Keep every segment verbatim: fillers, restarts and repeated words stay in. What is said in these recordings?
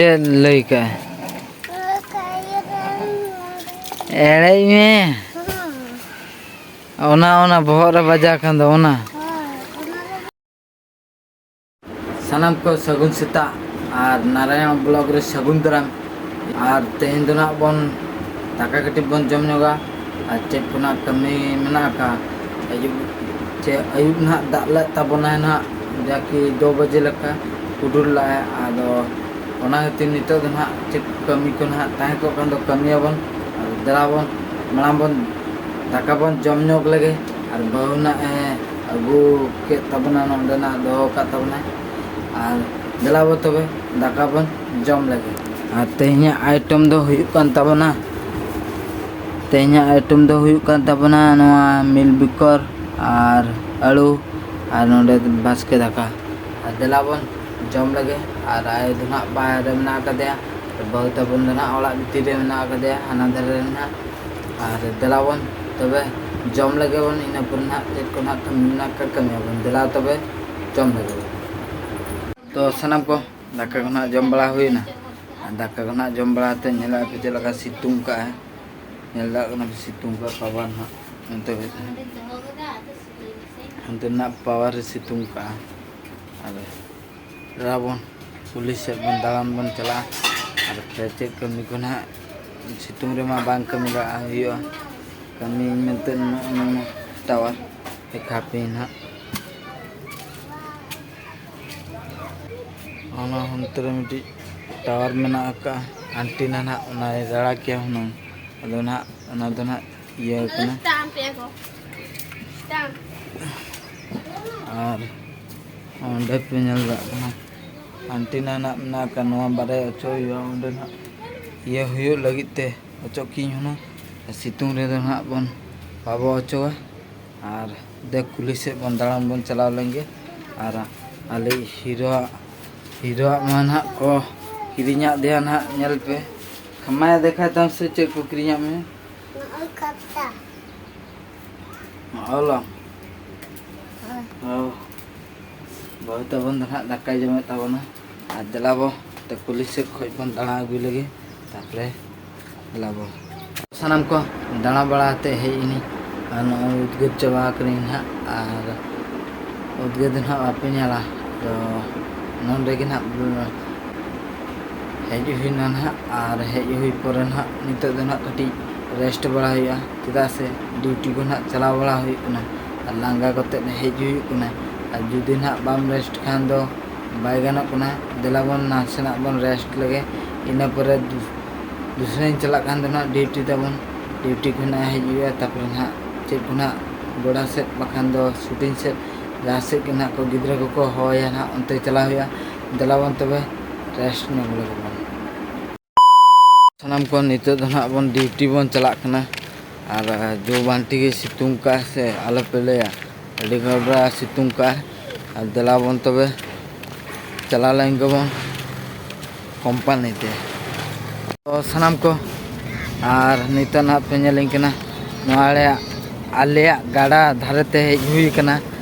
ᱪᱮᱫ ᱞᱟᱹᱭ ᱠᱟᱜᱼᱟᱭ? ᱮᱲᱮᱭ ᱢᱮ᱾ ᱚᱱᱟ, ᱚᱱᱟ ᱵᱚᱦᱚᱜ ᱨᱮ ᱵᱟᱡᱟᱣ ᱠᱟᱱ ᱫᱚ, ᱚᱱᱟ᱾ ᱥᱟᱱᱟᱢ ᱠᱚ ᱥᱟᱹᱜᱩᱱ ᱥᱮᱛᱟᱜ ᱟᱨ ᱱᱟᱨᱟᱭᱚᱱ ᱵᱞᱚᱜ ᱨᱮ ᱥᱟᱹᱜᱩᱱ ᱫᱟᱨᱟᱢ᱾ ᱟᱨ ᱛᱮᱦᱮᱧ ᱫᱚ ᱱᱟᱜ ᱵᱚᱱ ᱫᱟᱠᱟ ᱠᱟᱹᱴᱤᱡ ᱵᱚᱱ ᱡᱚᱢ ᱧᱚᱜᱟ᱾ ᱟᱨ ᱪᱮᱫ ᱠᱚ ᱱᱟᱜ ᱠᱟᱹᱢᱤ ᱢᱮᱱᱟᱜ ᱟᱠᱟᱫ, ᱟᱹᱭᱩᱵ, ᱪᱮ ᱟᱹᱭᱩᱵ ᱱᱟᱜ ᱫᱟᱜ ᱞᱮᱫ ᱛᱟᱵᱚᱱᱟᱭ ᱱᱟᱜ, ᱡᱟᱠᱤ ᱫᱩ ᱵᱟᱡᱮ ᱞᱮᱠᱟ ᱦᱩᱰᱩᱨ ᱞᱟᱜᱼᱟᱭ᱾ ᱟᱫᱚ ᱚᱱᱟ ᱠᱷᱟᱹᱛᱤᱨ ᱱᱤᱛᱚᱜ ᱫᱚ ᱱᱟᱜ ᱪᱮᱫ ᱠᱟᱹᱢᱤ ᱠᱚ ᱱᱟᱜ ᱛᱟᱦᱮᱸ ᱠᱚᱜ ᱠᱷᱟᱱ ᱫᱚ ᱠᱟᱹᱢᱤᱭᱟᱵᱚᱱ᱾ ᱟᱨ ᱫᱮᱞᱟ ᱵᱚᱱ, ᱢᱟᱲᱟᱝ ᱵᱚᱱ ᱫᱟᱠᱟ ᱵᱚᱱ ᱡᱚᱢ ᱧᱚᱜ ᱞᱮᱜᱮ᱾ ᱟᱨ ᱵᱟᱹᱦᱩ ᱱᱟᱜ ᱮ ᱟᱹᱜᱩ ᱠᱮᱫ ᱛᱟᱵᱚᱱᱟ, ᱱᱚᱸᱰᱮ ᱱᱟᱜ ᱫᱚᱦᱚ ᱠᱟᱫ ᱛᱟᱵᱚᱱᱟᱭ᱾ ᱟᱨ ᱫᱮᱞᱟ ᱵᱚ ᱛᱚᱵᱮ ᱫᱟᱠᱟ ᱵᱚᱱ ᱡᱚᱢ ᱞᱮᱜᱮ᱾ ᱟᱨ ᱛᱮᱦᱮᱧᱟᱜ ᱟᱭᱴᱮᱢ ᱫᱚ ᱦᱩᱭᱩᱜ ᱠᱟᱱ ᱛᱟᱵᱚᱱᱟ, ᱛᱮᱦᱮᱧᱟᱜ ᱟᱭᱴᱮᱢ ᱫᱚ ᱦᱩᱭᱩᱜ ᱠᱟᱱ ᱛᱟᱵᱚᱱᱟ ᱱᱚᱣᱟ ᱢᱤᱞ ᱵᱤᱠᱚᱨ ᱟᱨ ᱟᱹᱲᱩ ᱟᱨ ᱱᱚᱸᱰᱮ ᱵᱟᱥᱠᱮ ᱫᱟᱠᱟ᱾ ᱟᱨ ᱫᱮᱞᱟ ᱵᱚᱱ ᱡᱚᱢ ᱞᱮᱜᱮ᱾ ᱟᱨ ᱟᱭᱳ ᱫᱚ ᱱᱟᱜ ᱵᱟᱦᱨᱮ ᱢᱮᱱᱟᱜ ᱟᱠᱟᱫᱮᱭᱟ, ᱵᱟᱹᱦᱩ ᱛᱟᱵᱚᱱ ᱫᱚ ᱱᱟᱜ ᱚᱲᱟᱜ ᱵᱷᱤᱛᱤᱨ ᱨᱮ ᱢᱮᱱᱟᱜ ᱟᱠᱟᱫᱮᱭᱟ, ᱦᱟᱱᱟ ᱫᱷᱟᱨᱮ ᱨᱮ ᱱᱟᱜ᱾ ᱟᱨ ᱫᱮᱞᱟ ᱵᱚᱱ ᱛᱚᱵᱮ ᱡᱚᱢ ᱞᱮᱜᱮ ᱵᱚᱱ, ᱤᱱᱟᱹ ᱯᱚᱨᱮ ᱱᱟᱜ ᱪᱮᱫ ᱠᱚ ᱱᱟᱜ ᱠᱟᱹᱢᱤ ᱢᱮᱱᱟᱜ ᱠᱷᱟᱱ ᱠᱟᱹᱢᱤᱭᱟᱵᱚᱱ᱾ ᱫᱮᱞᱟ ᱛᱚᱵᱮ ᱡᱚᱢ ᱞᱮᱜᱮ ᱵᱚᱱ᱾ ᱛᱚ ᱥᱟᱱᱟᱢ ᱠᱚ ᱫᱟᱠᱟ ᱠᱚ ᱱᱟᱜ ᱡᱚᱢ ᱵᱟᱲᱟ ᱦᱩᱭᱱᱟ᱾ ᱟᱨ ᱫᱟᱠᱟ ᱠᱚ ᱱᱟᱜ ᱡᱚᱢ ᱵᱟᱲᱟ ᱠᱟᱛᱮ ᱧᱮᱞᱮᱫᱼᱟ ᱯᱮ ᱪᱮᱫ ᱞᱮᱠᱟ ᱥᱤᱛᱩᱝ ᱠᱟᱜᱼᱟᱭ᱾ ᱧᱮᱞ ᱫᱟᱲᱮᱭᱟᱜ ᱠᱟᱱᱟ ᱯᱮ ᱥᱤᱛᱩᱝ ᱠᱟᱜ ᱯᱟᱣᱟᱨ ᱱᱟᱜ ᱚᱱᱛᱮ ᱦᱟᱱᱛᱮ ᱱᱟᱜ ᱯᱟᱣᱟᱨ ᱮ ᱥᱤᱛᱩᱝ ᱠᱟᱜᱼᱟ᱾ ᱟᱨ ᱫᱮᱞᱟ ᱵᱚᱱ ᱠᱩᱞᱦᱤ ᱥᱮᱫ ᱵᱚᱱ ᱫᱟᱬᱟᱱ ᱵᱚᱱ ᱪᱟᱞᱟᱜᱼᱟ᱾ ᱟᱨ ᱯᱮ ᱪᱮᱫ ᱠᱟᱹᱢᱤ ᱠᱚ ᱱᱟᱦᱟᱜ ᱥᱤᱛᱩᱝ ᱨᱮᱢᱟ ᱵᱟᱝ ᱠᱟᱹᱢᱤ ᱞᱟᱜᱟᱜ ᱦᱩᱭᱩᱜᱼᱟ᱾ ᱠᱟᱹᱢᱤ ᱢᱮᱱᱛᱮ ᱱᱚᱜᱼᱚ ᱱᱚᱣᱟ ᱴᱟᱣᱟᱨ ᱮᱠᱷᱟ ᱯᱮ ᱱᱟᱦᱟᱜ᱾ ᱚᱱᱟ ᱦᱚᱱᱛᱮ ᱨᱮ ᱢᱤᱫᱴᱤᱡ ᱴᱟᱣᱟᱨ ᱢᱮᱱᱟᱜ ᱟᱠᱟᱫᱼᱟ, ᱟᱱᱴᱤᱱᱟ ᱱᱟᱦᱟᱜ ᱚᱱᱟᱭ ᱨᱟᱲᱟ ᱠᱮᱭᱟ ᱦᱩᱱᱟᱹᱝ᱾ ᱟᱫᱚ ᱱᱟᱦᱟᱜ ᱚᱱᱟ ᱫᱚ ᱱᱟᱦᱟᱜ ᱤᱭᱟᱹ ᱠᱟᱱᱟ᱾ ᱟᱨ ᱚᱸᱰᱮ ᱯᱮ ᱧᱮᱞ ᱫᱟᱲᱮᱭᱟᱜ ᱠᱟᱱᱟ, ᱟᱱᱴᱤᱱᱟ ᱱᱟᱜ ᱢᱮᱱᱟᱜ ᱟᱠᱟᱫ, ᱱᱚᱣᱟ ᱵᱟᱨᱭᱟ ᱚᱪᱚᱜ ᱦᱩᱭᱩᱜᱼᱟ᱾ ᱚᱸᱰᱮ ᱱᱟᱜ ᱤᱭᱟᱹ ᱦᱩᱭᱩᱜ ᱞᱟᱹᱜᱤᱫ ᱛᱮ ᱚᱪᱚᱜ ᱠᱤᱧ ᱦᱩᱱᱟᱹᱝ᱾ ᱥᱤᱛᱩᱝ ᱨᱮᱫᱚ ᱱᱟᱜ ᱵᱚᱱ ᱵᱟᱵᱚ ᱚᱪᱚᱜᱟ᱾ ᱟᱨ ᱫᱮ ᱠᱩᱞᱦᱤ ᱥᱮᱫ ᱵᱚᱱ ᱫᱟᱬᱟᱱ ᱵᱚᱱ ᱪᱟᱞᱟᱣ ᱞᱮᱱ ᱜᱮ᱾ ᱟᱨ ᱟᱞᱮ ᱦᱤᱨᱳᱣᱟᱜ, ᱦᱤᱨᱳᱣᱟᱜ ᱢᱟ ᱱᱟᱜ ᱠᱚ ᱠᱤᱨᱤᱧᱟᱜ ᱫᱮᱭᱟ ᱱᱟᱜ, ᱧᱮᱞ ᱯᱮ᱾ ᱠᱷᱟᱢᱟᱭᱟ ᱫᱮᱠᱷᱟᱭ ᱛᱟᱢ ᱥᱮ ᱪᱮᱫ ᱠᱚ ᱠᱤᱨᱤᱧᱟᱜ ᱢᱮ? ᱱᱚᱜᱼᱚᱭ ᱠᱷᱟᱯᱛᱟ᱾ ᱚᱞᱚᱝ᱾ ᱦᱳᱭ᱾ ᱚ᱾ ᱵᱟᱹᱦᱩ ᱛᱟᱵᱚᱱ ᱫᱚ ᱱᱟᱦᱟᱜ ᱫᱟᱠᱟᱭ ᱡᱚᱢᱮᱫ ᱛᱟᱵᱚᱱᱟ᱾ ᱟᱨ ᱫᱮᱞᱟ ᱵᱚ ᱠᱩᱞᱦᱤ ᱥᱮᱫ ᱠᱷᱚᱡ ᱵᱚᱱ ᱫᱟᱬᱟ ᱟᱹᱜᱩᱭ ᱞᱮᱜᱮ, ᱛᱟᱨᱯᱚᱨᱮ ᱪᱟᱞᱟᱜ ᱟᱵᱚ᱾ ᱥᱟᱱᱟᱢ ᱠᱚ ᱫᱟᱬᱟ ᱵᱟᱲᱟ ᱠᱟᱛᱮ ᱦᱮᱡ ᱮᱱᱟᱹᱧ, ᱟᱨ ᱱᱚᱜᱼᱚᱭ ᱩᱫᱽᱜᱟᱹᱨ ᱪᱟᱵᱟ ᱟᱠᱟᱱᱟᱹᱧ ᱱᱟᱦᱟᱜ᱾ ᱟᱨ ᱩᱫᱽᱜᱟᱹᱨ ᱫᱚ ᱱᱟᱦᱟᱜ ᱵᱟᱯᱮ ᱧᱮᱞᱟ, ᱛᱚ ᱱᱚᱰᱮ ᱜᱮ ᱱᱟᱦᱟᱜ ᱦᱮᱡ ᱦᱩᱭᱱᱟ ᱱᱟᱦᱟᱜ᱾ ᱟᱨ ᱦᱮᱡ ᱦᱩᱭ ᱯᱚᱨᱮ ᱱᱟᱦᱟᱜ ᱱᱤᱛᱚᱜ ᱫᱚ ᱱᱟᱦᱟᱜ ᱠᱟᱹᱴᱤᱡ ᱨᱮᱥᱴ ᱵᱟᱲᱟ ᱦᱩᱭᱩᱜᱼᱟ, ᱪᱮᱫᱟᱜ ᱥᱮ ᱰᱤᱭᱩᱴᱤ ᱠᱚ ᱱᱟᱦᱟᱜ ᱪᱟᱞᱟᱣ ᱵᱟᱲᱟ ᱦᱩᱭᱩᱜ ᱠᱟᱱᱟ᱾ ᱟᱨ ᱞᱟᱸᱜᱟ ᱠᱟᱛᱮ ᱦᱮᱡ ᱦᱩᱭᱩᱜ ᱠᱟᱱᱟ᱾ ᱟᱨ ᱡᱩᱫᱤ ᱱᱟᱦᱟᱜ ᱵᱟᱢ ᱨᱮᱥᱴ ᱠᱷᱟᱱ ᱫᱚ ᱵᱟᱭ ᱜᱟᱱᱚᱜ ᱠᱟᱱᱟ᱾ ᱫᱮᱞᱟ ᱵᱚᱱ ᱱᱟᱥᱮᱱᱟᱜ ᱵᱚᱱ ᱨᱮᱥᱴ ᱞᱮᱜᱮ, ᱤᱱᱟᱹ ᱯᱚᱨᱮ ᱫᱩ- ᱫᱩᱥᱨᱟᱧ ᱪᱟᱞᱟᱜ ᱠᱷᱟᱱ ᱫᱚ ᱱᱟᱦᱟᱜ ᱰᱤᱭᱩᱴᱤ ᱛᱟᱵᱚᱱ, ᱰᱤᱭᱩᱴᱤ ᱠᱷᱚᱱᱟᱜ ᱦᱮᱡ ᱦᱩᱭᱩᱜᱼᱟ᱾ ᱛᱟᱨᱯᱚᱨᱮ ᱱᱟᱦᱟᱜ ᱪᱮᱫ ᱠᱚ ᱱᱟᱦᱟᱜ ᱜᱚᱰᱟ ᱥᱮᱫ ᱵᱟᱠᱷᱟᱱ ᱫᱚ ᱥᱩᱴᱤᱝ ᱥᱮᱫ, ᱡᱟᱦᱟᱸ ᱥᱮᱫ ᱜᱮ ᱱᱟᱦᱟᱜ ᱠᱚ ᱜᱤᱫᱽᱨᱟᱹ ᱠᱚᱠᱚ ᱦᱚᱦᱚᱭᱟ ᱱᱟᱦᱟᱜ, ᱚᱱᱛᱮ ᱪᱟᱞᱟᱣ ᱦᱩᱭᱩᱜᱼᱟ᱾ ᱫᱮᱞᱟ ᱵᱚᱱ ᱛᱚᱵᱮ ᱨᱮᱥᱴ ᱧᱚᱜ ᱞᱮᱜᱮ ᱵᱚᱱ᱾ ᱥᱟᱱᱟᱢ ᱠᱚ ᱱᱤᱛᱚᱜ ᱫᱚ ᱱᱟᱦᱟᱜ ᱵᱚᱱ ᱰᱤᱭᱩᱴᱤ ᱵᱚᱱ ᱪᱟᱞᱟᱜ ᱠᱟᱱᱟ᱾ ᱟᱨ ᱡᱳ ᱵᱟᱱᱴᱤ ᱜᱮ ᱥᱤᱛᱩᱝ ᱠᱟᱜᱼᱟ ᱥᱮ ᱟᱞᱚᱯᱮ ᱞᱟᱹᱭᱟ, ᱟᱹᱰᱤ ᱜᱟᱵᱨᱟ ᱥᱤᱛᱩᱝ ᱠᱟᱜᱼᱟ᱾ ᱟᱨ ᱫᱮᱞᱟ ᱵᱚᱱ ᱛᱚᱵᱮ ᱪᱟᱞᱟᱣ ᱞᱮᱱ ᱜᱮᱵᱚᱱ ᱠᱳᱢᱯᱟᱱᱤ ᱛᱮ᱾ ᱛᱚ ᱥᱟᱱᱟᱢ ᱠᱚ, ᱟᱨ ᱱᱤᱛᱚᱜ ᱱᱟᱦᱟᱜ ᱯᱮ ᱧᱮᱞᱤᱧ ᱠᱟᱱᱟ, ᱱᱚᱣᱟ ᱟᱞᱮᱭᱟᱜ, ᱟᱞᱮᱭᱟᱜ ᱜᱟᱰᱟ ᱫᱷᱟᱨᱮ ᱛᱮ ᱦᱮᱡ ᱦᱩᱭ ᱠᱟᱱᱟ᱾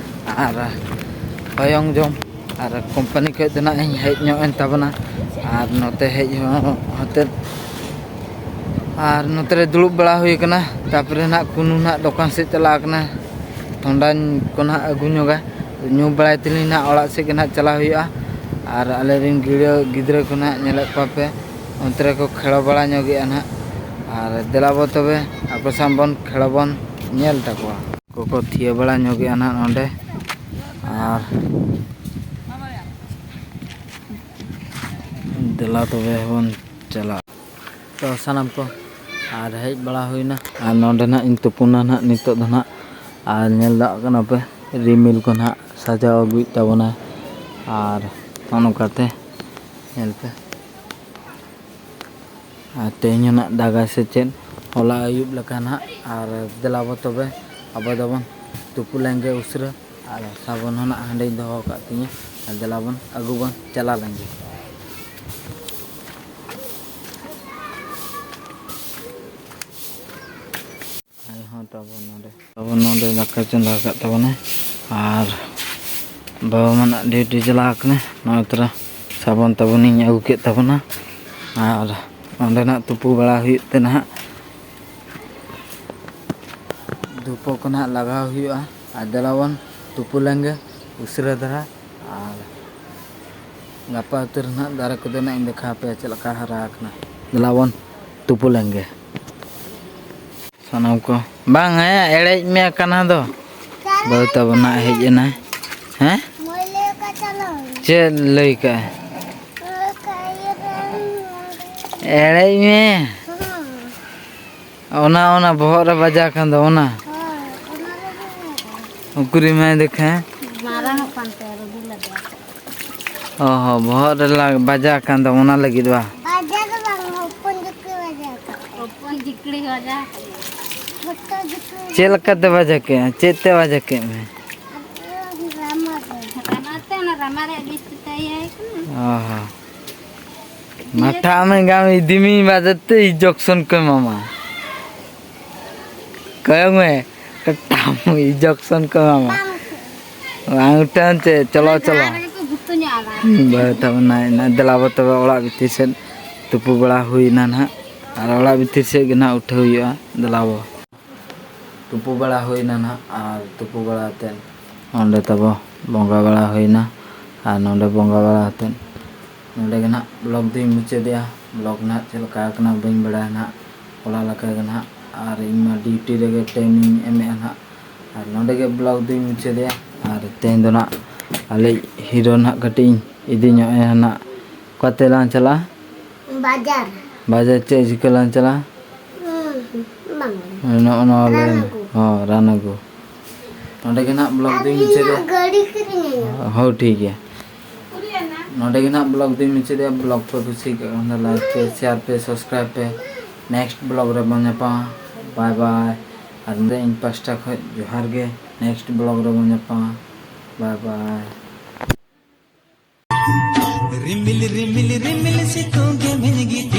ᱟᱨ ᱦᱚᱭᱚᱝ ᱡᱚᱢ, ᱟᱨ ᱠᱳᱢᱯᱟᱱᱤ ᱠᱷᱚᱡ ᱫᱚ ᱱᱟᱦᱟᱜ ᱤᱧ ᱦᱮᱡ ᱧᱚᱜ ᱮᱱ ᱛᱟᱵᱚᱱᱟ᱾ ᱟᱨ ᱱᱚᱛᱮ ᱦᱮᱡ ᱦᱚᱸ ᱦᱚᱛᱮᱫ, ᱟᱨ ᱱᱚᱛᱮ ᱨᱮ ᱫᱩᱲᱩᱵ ᱵᱟᱲᱟ ᱦᱩᱭ ᱠᱟᱱᱟ᱾ ᱛᱟᱨᱯᱚᱨᱮ ᱱᱟᱦᱟᱜ ᱠᱩᱱᱩ ᱱᱟᱦᱟᱜ ᱫᱚᱠᱟᱱ ᱥᱮᱫ ᱪᱟᱞᱟᱣ ᱠᱟᱱᱟ, ᱛᱷᱚᱱᱰᱟᱧ ᱠᱚ ᱱᱟᱦᱟᱜ ᱟᱹᱜᱩ ᱧᱚᱜᱟ, ᱧᱩ ᱵᱟᱲᱟᱭ ᱛᱮᱞᱤᱧ ᱱᱟᱦᱟᱜ ᱚᱲᱟᱜ ᱥᱮᱫ ᱜᱮ ᱱᱟᱦᱟᱜ ᱪᱟᱞᱟᱣ ᱦᱩᱭᱩᱜᱼᱟ᱾ ᱟᱨ ᱟᱞᱮ ᱨᱮᱱ ᱜᱤᱫᱽᱨᱟᱹ, ᱜᱤᱫᱽᱨᱟᱹ ᱠᱚ ᱱᱟᱦᱟᱜ ᱧᱮᱞᱮᱫ ᱠᱚᱣᱟ ᱯᱮ, ᱚᱱᱛᱮ ᱨᱮᱠᱚ ᱠᱷᱮᱲᱚ ᱵᱟᱲᱟ ᱧᱚᱜᱮᱜᱼᱟ ᱱᱟᱦᱟᱜ᱾ ᱟᱨ ᱫᱮᱞᱟ ᱵᱚ ᱛᱚᱵᱮ ᱟᱠᱚ ᱥᱟᱶ ᱵᱚᱱ ᱠᱷᱮᱲᱚ ᱵᱚᱱ ᱧᱮᱞ ᱛᱟᱠᱚᱣᱟ᱾ ᱠᱚᱠᱚ ᱛᱷᱤᱭᱟᱹ ᱵᱟᱲᱟ ᱧᱚᱜᱮᱜᱼᱟ ᱱᱟᱦᱟᱜ ᱱᱚᱰᱮ᱾ ᱟᱨ ᱫᱮᱞᱟ ᱛᱚᱵᱮ ᱵᱚᱱ ᱪᱟᱞᱟᱜ᱾ ᱛᱚ ᱥᱟᱱᱟᱢ ᱠᱚ, ᱟᱨ ᱦᱮᱡ ᱵᱟᱲᱟ ᱦᱩᱭᱱᱟ᱾ ᱟᱨ ᱱᱚᱰᱮ ᱱᱟᱦᱟᱜ ᱤᱧ ᱛᱩᱯᱩᱱᱟ ᱱᱟᱦᱟᱜ ᱱᱤᱛᱚᱜ ᱫᱚ ᱱᱟᱦᱟᱜ᱾ ᱟᱨ ᱧᱮᱞ ᱫᱟᱲᱮᱭᱟᱜ ᱠᱟᱱᱟ ᱯᱮ, ᱨᱤᱢᱤᱞ ᱠᱚ ᱱᱟᱦᱟᱜ ᱥᱟᱡᱟᱣ ᱟᱹᱜᱩᱭᱮᱫ ᱛᱟᱵᱚᱱᱟ᱾ ᱟᱨ ᱱᱚᱜᱼᱚ ᱱᱚᱝᱠᱟᱛᱮ ᱧᱮᱞ ᱯᱮ᱾ ᱟᱨ ᱛᱮᱦᱮᱧ ᱦᱚᱸ ᱱᱟᱦᱟᱜ ᱫᱟᱜᱟᱭ ᱥᱮ ᱪᱮᱫ, ᱦᱚᱞᱟ ᱟᱹᱭᱩᱵ ᱞᱮᱠᱟ ᱱᱟᱦᱟᱜ᱾ ᱟᱨ ᱫᱮᱞᱟ ᱵᱚ ᱛᱚᱵᱮ ᱟᱵᱚ ᱫᱚᱵᱚᱱ ᱛᱩᱯᱩ ᱞᱮᱱ ᱜᱮ ᱩᱥᱟᱹᱨᱟ᱾ ᱟᱨ ᱥᱟᱵᱚᱱ ᱦᱚᱸ ᱱᱟᱜ ᱦᱟᱸᱰᱮᱧ ᱫᱚᱦᱚ ᱟᱠᱟᱫ ᱛᱤᱧᱟᱹ᱾ ᱟᱨ ᱫᱮᱞᱟ ᱵᱚᱱ ᱟᱹᱜᱩ ᱵᱚᱱ ᱪᱟᱞᱟᱣ ᱞᱮᱱ ᱜᱮ᱾ ᱟᱭᱳ ᱦᱚᱸ ᱛᱟᱵᱚᱱ ᱱᱚᱰᱮ, ᱛᱟᱵᱚᱱ ᱱᱚᱰᱮ ᱫᱟᱠᱟ ᱪᱚᱸᱫᱟ ᱟᱠᱟᱫ ᱛᱟᱵᱚᱱᱟᱭ᱾ ᱟᱨ ᱵᱟᱵᱟ ᱢᱟ ᱱᱟᱜ ᱰᱤᱭᱩᱴᱤ ᱪᱟᱞᱟᱣ ᱟᱠᱟᱱᱟᱭ᱾ ᱱᱚᱜᱼᱚᱭ ᱛᱚᱨᱟ ᱥᱟᱵᱚᱱ ᱛᱟᱵᱚᱱᱤᱧ ᱟᱹᱜᱩ ᱠᱮᱫ ᱛᱟᱵᱚᱱᱟ᱾ ᱟᱨ ᱚᱸᱰᱮ ᱱᱟᱜ ᱛᱩᱯᱩ ᱵᱟᱲᱟ ᱦᱩᱭᱩᱜ ᱛᱮ ᱱᱟᱦᱟᱜ ᱫᱷᱩᱯᱟᱹ ᱠᱚ ᱱᱟᱦᱟᱜ ᱞᱟᱜᱟᱣ ᱦᱩᱭᱩᱜᱼᱟ᱾ ᱟᱨ ᱫᱮᱞᱟ ᱵᱚᱱ ᱛᱩᱯᱩ ᱞᱮᱱᱜᱮ ᱩᱥᱟᱹᱨᱟ ᱫᱷᱟᱨᱟ᱾ ᱟᱨ ᱜᱟᱯᱟ ᱩᱛᱟᱹᱨ ᱱᱟᱦᱟᱜ ᱫᱟᱨᱮ ᱠᱚᱫᱚ ᱱᱟᱦᱟᱜ ᱤᱧ ᱫᱮᱠᱷᱟᱣ ᱟᱯᱮᱭᱟ ᱪᱮᱫ ᱞᱮᱠᱟ ᱦᱟᱨᱟ ᱟᱠᱟᱱᱟ᱾ ᱫᱮᱞᱟ ᱵᱚᱱ ᱛᱩᱯᱩ ᱞᱮᱱᱜᱮ᱾ ᱥᱟᱱᱟᱢ ᱠᱚ ᱵᱟᱝ ᱦᱮᱸ, ᱮᱲᱮᱡ ᱢᱮ ᱠᱟᱱᱟ ᱫᱚ᱾ ᱵᱟᱹᱦᱩ ᱛᱟᱵᱚᱱ ᱱᱟᱦᱟᱜ ᱦᱮᱡ ᱮᱱᱟᱭ᱾ ᱦᱮᱸ? ᱪᱮᱫ ᱞᱟᱹᱭ ᱠᱟᱜᱼᱟᱭ? ᱮᱲᱮᱡ ᱢᱮ᱾ ᱚᱱᱟ, ᱚᱱᱟ ᱵᱚᱦᱚᱜ ᱨᱮ ᱵᱟᱡᱟᱣ ᱠᱟᱱ ᱫᱚ ᱚᱱᱟ᱾ ᱩᱠᱩᱨᱤ ᱢᱟᱭ ᱫᱮᱠᱷᱟ᱾ ᱢᱟᱨᱟᱝᱚᱜ ᱠᱟᱱ ᱛᱟᱭᱟ, ᱨᱩᱜᱤ ᱞᱟᱜᱟᱜ᱾ ᱚ ᱦᱚᱸ, ᱵᱚᱦᱚᱜ ᱨᱮ ᱞᱟ-, ᱵᱟᱡᱟᱣ ᱠᱟᱱ ᱫᱚ ᱚᱱᱟ ᱞᱟᱹᱜᱤᱫ ᱵᱟ? ᱵᱟᱡᱟᱣ ᱫᱚ ᱵᱟᱝ, ᱦᱚᱯᱚᱱ ᱡᱚᱠᱷᱚᱡ ᱵᱟᱡᱟᱣ ᱠᱟᱱ ᱛᱟᱭᱟ᱾ ᱦᱚᱯᱚᱱ ᱡᱤᱠᱲᱤ ᱵᱟᱡᱟᱣ ᱠᱟᱱᱟ᱾ ᱦᱚᱴᱚᱜ ᱡᱚᱠᱷᱚᱡ ᱪᱮᱫ ᱞᱮᱠᱟᱛᱮ ᱵᱟᱡᱟᱣ ᱠᱮᱫᱼᱟ? ᱪᱮᱫ ᱛᱮ ᱵᱟᱡᱟᱣ ᱠᱮᱫ ᱢᱮ? ᱨᱟᱢᱟ ᱫᱚ᱾ ᱨᱟᱢᱟ ᱛᱮ, ᱚᱱᱟ ᱨᱟᱢᱟ ᱨᱮᱭᱟᱜ ᱵᱤᱥ ᱛᱮ ᱤᱭᱟᱹᱭ ᱠᱟᱱᱟ᱾ ᱚ ᱦᱚᱸ᱾ ᱢᱟᱴᱷᱟ ᱢᱮ ᱜᱟᱢ ᱤᱫᱤ ᱢᱤ ᱵᱟᱡᱮ ᱛᱮ ᱤᱡᱚᱠᱥᱚᱱ ᱠᱚ ᱮᱢᱟᱢᱟ᱾ ᱠᱚᱭᱚᱜ ᱢᱮ, ᱠᱟᱴᱟᱢ ᱤᱡᱚᱠᱥᱚᱱ ᱠᱚ ᱮᱢᱟᱢᱟ᱾ ᱵᱟᱝ ᱩᱴᱷᱟᱹᱣ ᱪᱮ, ᱪᱚᱞᱚ, ᱪᱚᱞᱚ᱾ ᱡᱟᱦᱟᱸ ᱨᱮᱜᱮ ᱠᱚ ᱜᱩᱛᱩᱧᱟ ᱟᱵᱟᱨ᱾ ᱵᱟᱹᱭ ᱛᱟᱵᱚᱱᱟ, ᱤᱱᱟᱹ ᱫᱮᱞᱟ ᱵᱚ ᱛᱚᱵᱮ ᱚᱲᱟᱜ ᱵᱷᱤᱛᱤᱨ ᱥᱮᱫ ᱛᱩᱯᱩ ᱵᱟᱲᱟ ᱦᱩᱭᱱᱟ ᱱᱟᱦᱟᱜ᱾ ᱟᱨ ᱚᱲᱟᱜ ᱵᱷᱤᱛᱤᱨ ᱥᱮᱫ ᱜᱮ ᱱᱟᱦᱟᱜ ᱩᱴᱷᱟᱹᱣ ᱦᱩᱭᱩᱜᱼᱟ, ᱫᱮᱞᱟ ᱵᱚ᱾ ᱛᱩᱯᱩ ᱵᱟᱲᱟ ᱦᱩᱭᱱᱟ ᱱᱟᱦᱟᱜ, ᱟᱨ ᱛᱩᱯᱩ ᱵᱟᱲᱟ ᱠᱟᱛᱮᱫ ᱚᱸᱰᱮ ᱛᱟᱵᱚ ᱵᱚᱸᱜᱟ ᱵᱟᱲᱟ ᱦᱩᱭᱱᱟ᱾ ᱟᱨ ᱱᱚᱰᱮ ᱵᱚᱸᱜᱟ ᱵᱟᱲᱟ ᱠᱟᱛᱮᱫ ᱱᱚᱰᱮ ᱜᱮ ᱱᱟᱦᱟᱜ ᱵᱞᱚᱜ ᱫᱚᱧ ᱢᱩᱪᱟᱹᱫᱮᱜᱼᱟ᱾ ᱵᱞᱚᱜ ᱱᱟᱦᱟᱜ ᱪᱮᱫ ᱞᱮᱠᱟ ᱟᱠᱟᱱᱟ ᱵᱟᱹᱧ ᱵᱟᱲᱟᱭᱟ ᱱᱟᱦᱟᱜ, ᱚᱲᱟᱜ ᱞᱮᱠᱟ ᱜᱮ ᱱᱟᱦᱟᱜ᱾ ᱟᱨ ᱤᱧ ᱢᱟ ᱰᱤᱭᱩᱴᱤ ᱨᱮᱜᱮ ᱴᱟᱭᱤᱢᱤᱧ ᱮᱢᱮᱜᱼᱟ ᱱᱟᱦᱟᱜ᱾ ᱟᱨ ᱱᱚᱰᱮ ᱜᱮ ᱵᱞᱚᱜ ᱫᱚᱧ ᱢᱩᱪᱟᱹᱫᱮᱜᱼᱟ᱾ ᱟᱨ ᱛᱮᱦᱮᱧ ᱫᱚ ᱱᱟᱦᱟᱜ ᱟᱞᱮ ᱦᱤᱨᱳ ᱱᱟᱦᱟᱜ ᱠᱟᱹᱴᱤᱡ ᱤᱧ ᱤᱫᱤ ᱧᱚᱜ ᱟᱭᱟ ᱱᱟᱦᱟᱜ᱾ ᱚᱠᱟᱛᱮ ᱞᱟᱝ ᱪᱟᱞᱟᱜᱼᱟ? ᱵᱟᱡᱟᱨ᱾ ᱵᱟᱡᱟᱨ ᱪᱮᱫ ᱪᱤᱠᱟᱹ ᱞᱟᱝ ᱪᱟᱞᱟᱜᱼᱟ? ᱦᱩᱸ, ᱵᱟᱝ᱾ ᱱᱚᱜᱼᱚ ᱱᱚᱣᱟ ᱞᱮ-, ᱨᱟᱱ ᱟᱹᱜᱩ᱾ ᱦᱚᱸ, ᱨᱟᱱ ᱟᱹᱜᱩ᱾ ᱱᱚᱰᱮ ᱜᱮ ᱱᱟᱦᱟᱜ ᱵᱞᱚᱜ ᱫᱚᱧ ᱢᱩᱪᱟᱹᱫᱟ᱾ ᱟᱹᱞᱤᱧᱟᱜ ᱜᱟᱹᱰᱤ ᱠᱤᱨᱤᱧ ᱦᱩᱭᱩᱜᱼᱟ᱾ ᱦᱚᱸ, ᱴᱷᱤᱠ ᱜᱮᱭᱟ᱾ ᱱᱚᱰᱮ ᱜᱮ ᱱᱟᱦᱟᱜ ᱵᱞᱚᱜ ᱫᱚᱧ ᱢᱩᱪᱟᱹᱫᱟ᱾ ᱵᱞᱚᱜ ᱯᱮ ᱠᱩᱥᱤ ᱠᱟᱜ ᱠᱷᱟᱱ ᱫᱚ ᱞᱟᱭᱤᱠ ᱯᱮ, ᱥᱮᱭᱟᱨ ᱯᱮ, ᱥᱟᱵᱥᱠᱨᱟᱭᱤᱵ ᱯᱮ᱾ ᱱᱮᱠᱥᱴ ᱵᱞᱚᱜ ᱨᱮ ᱵᱚᱱ ᱧᱟᱯᱟᱢᱟ᱾ ᱵᱟᱭ ᱵᱟᱭ᱾ ᱟᱨ ᱱᱚᱰᱮ ᱤᱧ ᱯᱟᱥᱴᱟ ᱠᱷᱚᱱ ᱡᱚᱦᱟᱨ ᱜᱮ᱾ ᱱᱮᱠᱥᱴ ᱵᱞᱚᱜ ᱨᱮ ᱵᱚᱱ ᱧᱟᱯᱟᱢᱟ᱾ ᱵᱟᱭ ᱵᱟᱭ᱾ ᱨᱤᱢᱤᱞ, ᱨᱤᱢᱤᱞ, ᱨᱤᱢᱤᱞ ᱥᱤᱛᱩᱝ ᱜᱮᱢᱮᱧ ᱜᱤᱛᱤᱡ᱾